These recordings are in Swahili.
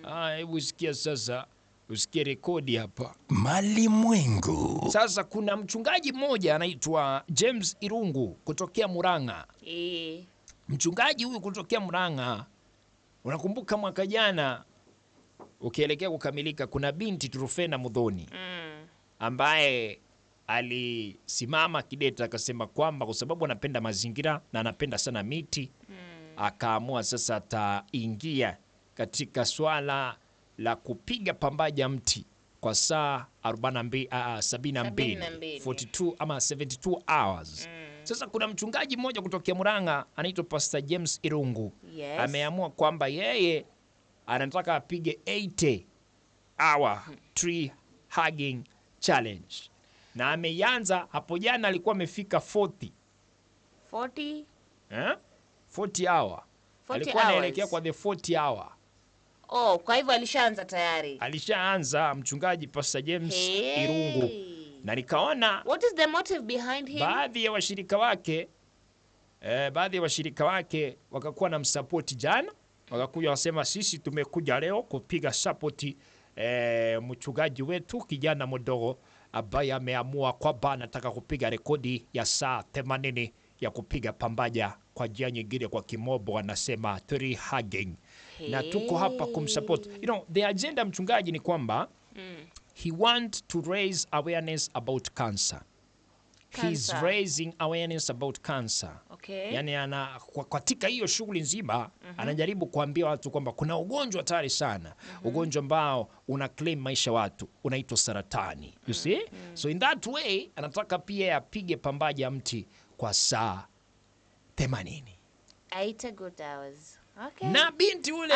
Ah, hebu sikia sasa, usikie rekodi hapa. Malimwengu. Sasa kuna mchungaji mmoja anaitwa James Irungu kutokea Murang'a. Mchungaji huyu kutokea Murang'a, unakumbuka mwaka jana ukielekea kukamilika, kuna binti Trufena Muthoni ambaye alisimama kidete akasema kwamba kwa sababu anapenda mazingira na anapenda sana miti, akaamua sasa ataingia katika swala la kupiga pambaja mti kwa saa 42, 72, 72. 42 ama 72 hours. Sasa kuna mchungaji mmoja kutokea Murang'a anaitwa Pastor James Irungu. Ameamua kwamba yeye anataka apige 80 hour tree hugging challenge na ameianza hapo jana, alikuwa amefika 40. 40. Eh? 40 hour. 40 Alikuwa anaelekea hours. kwa the 40 hour. Oh, kwa hivyo alishaanza tayari. Alishaanza mchungaji Pastor James Hey. Irungu, na nikaona What is the motive behind him? baadhi ya washirika wake wakakuwa na msapoti jana, wakakuja wasema sisi tumekuja leo kupiga sapoti mchungaji wetu kijana mdogo ambaye ameamua kwamba anataka kupiga rekodi ya saa 80 ya kupiga pambaja, kwa njia nyingine, kwa kimombo wanasema tree hugging, na tuko hapa kumsupport. The agenda, mchungaji, ni kwamba he want to raise awareness about cancer. He's Cancer. raising awareness about cancer. Yani katika hiyo shughuli nzima anajaribu kuambia watu kwamba kuna ugonjwa hatari sana, ugonjwa ambao una claim maisha watu, unaitwa saratani. You see? So in that way anataka pia apige pambaja mti kwa saa 80. 80 good hours. Okay. Na binti ule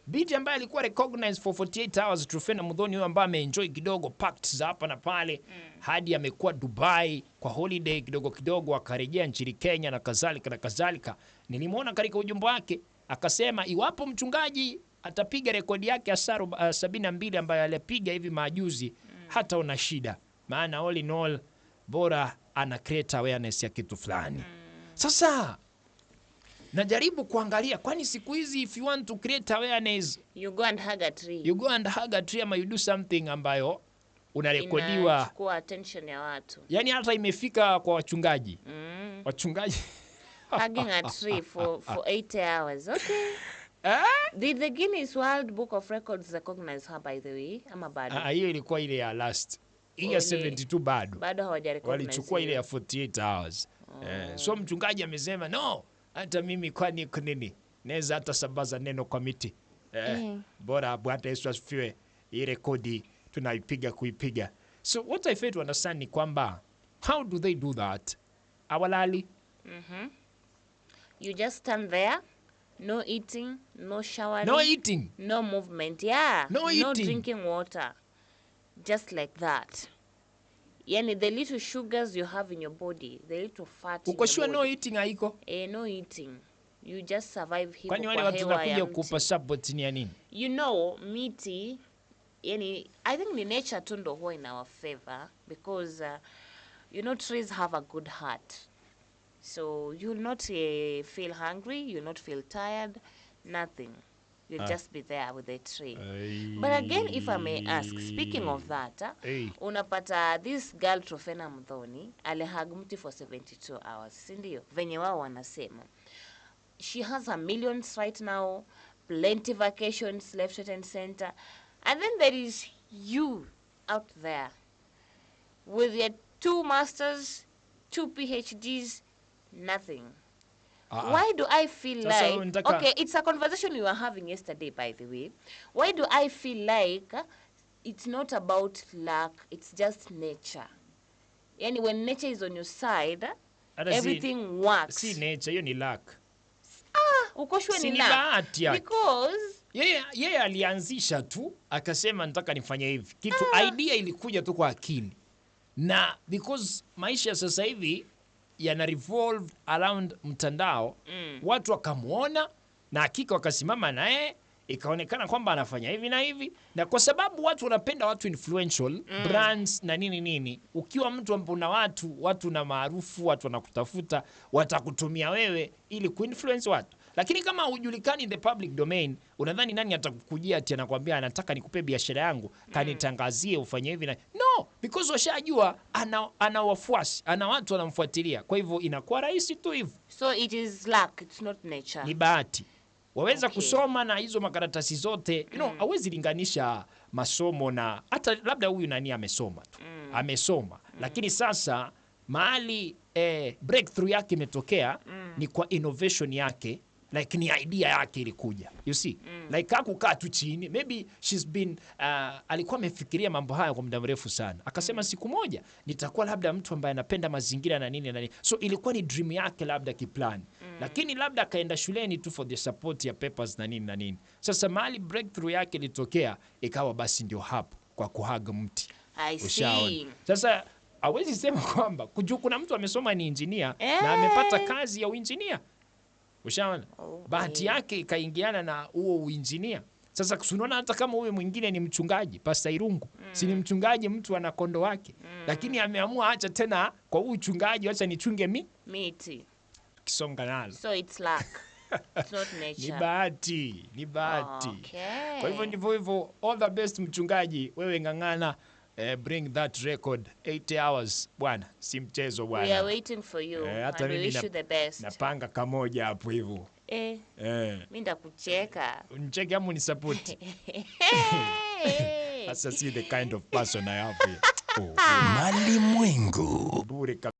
binti ambaye alikuwa recognized for 48 hours, Trufena Muthoni huyo ambaye ameenjoy kidogo parties za hapa na pale hadi amekuwa Dubai kwa holiday kidogo kidogo, akarejea nchini Kenya na kadhalika na kadhalika. Nilimwona katika ujumbe wake akasema iwapo mchungaji atapiga rekodi yake ya saa 72 ambayo alipiga hivi majuzi, hataona shida, maana all in all bora ana create awareness ya kitu fulani. Sasa najaribu kuangalia, kwani siku hizi if you want to create awareness You go and hug a tree. you go and hug a tree ama you do something ambayo unarekodiwa, Inachukua attention ya watu. yani hata imefika kwa wachungaji. Wachungaji. Hugging a tree for 80 hours. Okay. Eh? Did the Guinness World Book of Records recognize her, by the way? Ama bado? Ah, hiyo ilikuwa ile ya last, hii ya Oh, ni- 72 bado. Bado hawaja recognize. Walichukua ile hiyo. ya 48 hours. So mchungaji amesema no, hata mimi kwani nini, naweza hata sambaza neno kwa miti. Bora Bwana Yesu asifiwe, hii rekodi tunaipiga kuipiga. So what I fail to understand ni kwamba how do they do that? Awalali. You just stand there, no eating, no showering, No eating. No movement. Yeah. No No eating. drinking water. Just like that. Yani the little sugars you have in your body, the little fat in Uko your sure no body. eating haiko? Eh, no eating. You just survive hivyo Kwani wale kwa watu hewa ya nakuja mti. kukupa support ni ya nini? Miti, yani I think ni nature tu ndo huwa in our favor because trees have a good heart. So you'll not feel hungry, you'll not feel tired, nothing. You'll just be there with the tree. But again, if I may ask, speaking of that, Hey. unapata this girl Trofena Muthoni alihug mti for 72 hours, si ndio? Venye wao wanasema. She has her millions right now, plenty vacations left, right and center. And then there is you out there with your two masters, two PhDs, nothing. Ah, ah. Why do I feel Sasa like, unataka- okay, it's a conversation we were having yesterday, by the way. Why do I feel like it's not about luck, it's just nature? Yani when nature is on your side, Hata si- everything works. Si nature, hiyo ni luck. Uko sure Si ni ni luck? bahati yake. Because Yeye alianzisha tu akasema nataka nifanye hivi kitu. Idea ilikuja tu kwa akili, na because maisha sasa hivi yana revolve around mtandao, watu wakamwona na hakika wakasimama naye, ikaonekana kwamba anafanya hivi na hivi, na kwa sababu watu wanapenda watu influential, brands na nini nini, ukiwa mtu ambaye una watu na maarufu, watu wanakutafuta, watakutumia wewe ili kuinfluence watu. Lakini kama hujulikani in the public domain, unadhani nani atakukujia ati anakwambia anataka nikupe biashara yangu, kanitangazie ufanye hivi na no, because washajua ana wafuasi, ana watu wanamfuatilia. Kwa hivyo inakuwa rahisi tu hivyo. So it is luck, it's not nature. Ni bahati. Waweza kusoma na hizo makaratasi zote, hawezi linganisha masomo na hata labda huyu nani amesoma tu. Amesoma. Lakini sasa mahali breakthrough yake imetokea ni kwa innovation yake, like ni idea yake ilikuja, you see, like hakukaa tu chini, maybe she's been alikuwa amefikiria mambo haya kwa muda mrefu sana, akasema siku moja nitakuwa labda mtu ambaye anapenda mazingira na nini na nini, so ilikuwa ni dream yake labda kiplan, lakini labda akaenda shuleni tu for the support ya papers na nini na nini. Sasa mahali breakthrough yake ilitokea ikawa basi ndio hapo kwa kuhug mti. I Ushaona? see. Sasa hawezi sema kwamba kuna mtu amesoma ni engineer na amepata kazi ya uinjinia. Ushaona? Bahati yake ikaingiana na huo uinjinia. Sasa unaona hata kama huyu mwingine ni mchungaji, Pastor Irungu, si ni mchungaji, mtu ana kondo wake, lakini ameamua acha tena kwa huu uchungaji, acha nichunge miti. Kisonga nalo. So it's luck. It's not nature. Ni bahati, ni bahati. Kwa hivyo ndivyo hivyo, all the best mchungaji, wewe ng'ang'ana, bring that record 8 hours bwana, si mchezo bwana. We are waiting for you. Hata and we mimi wish you the best. Napanga kamoja hapo hivyo. Mimi ndakucheka. Unicheke ama unisupport? Hey. Sasa see the kind of person I have here. Oh, Malimwengu. bure kabisa.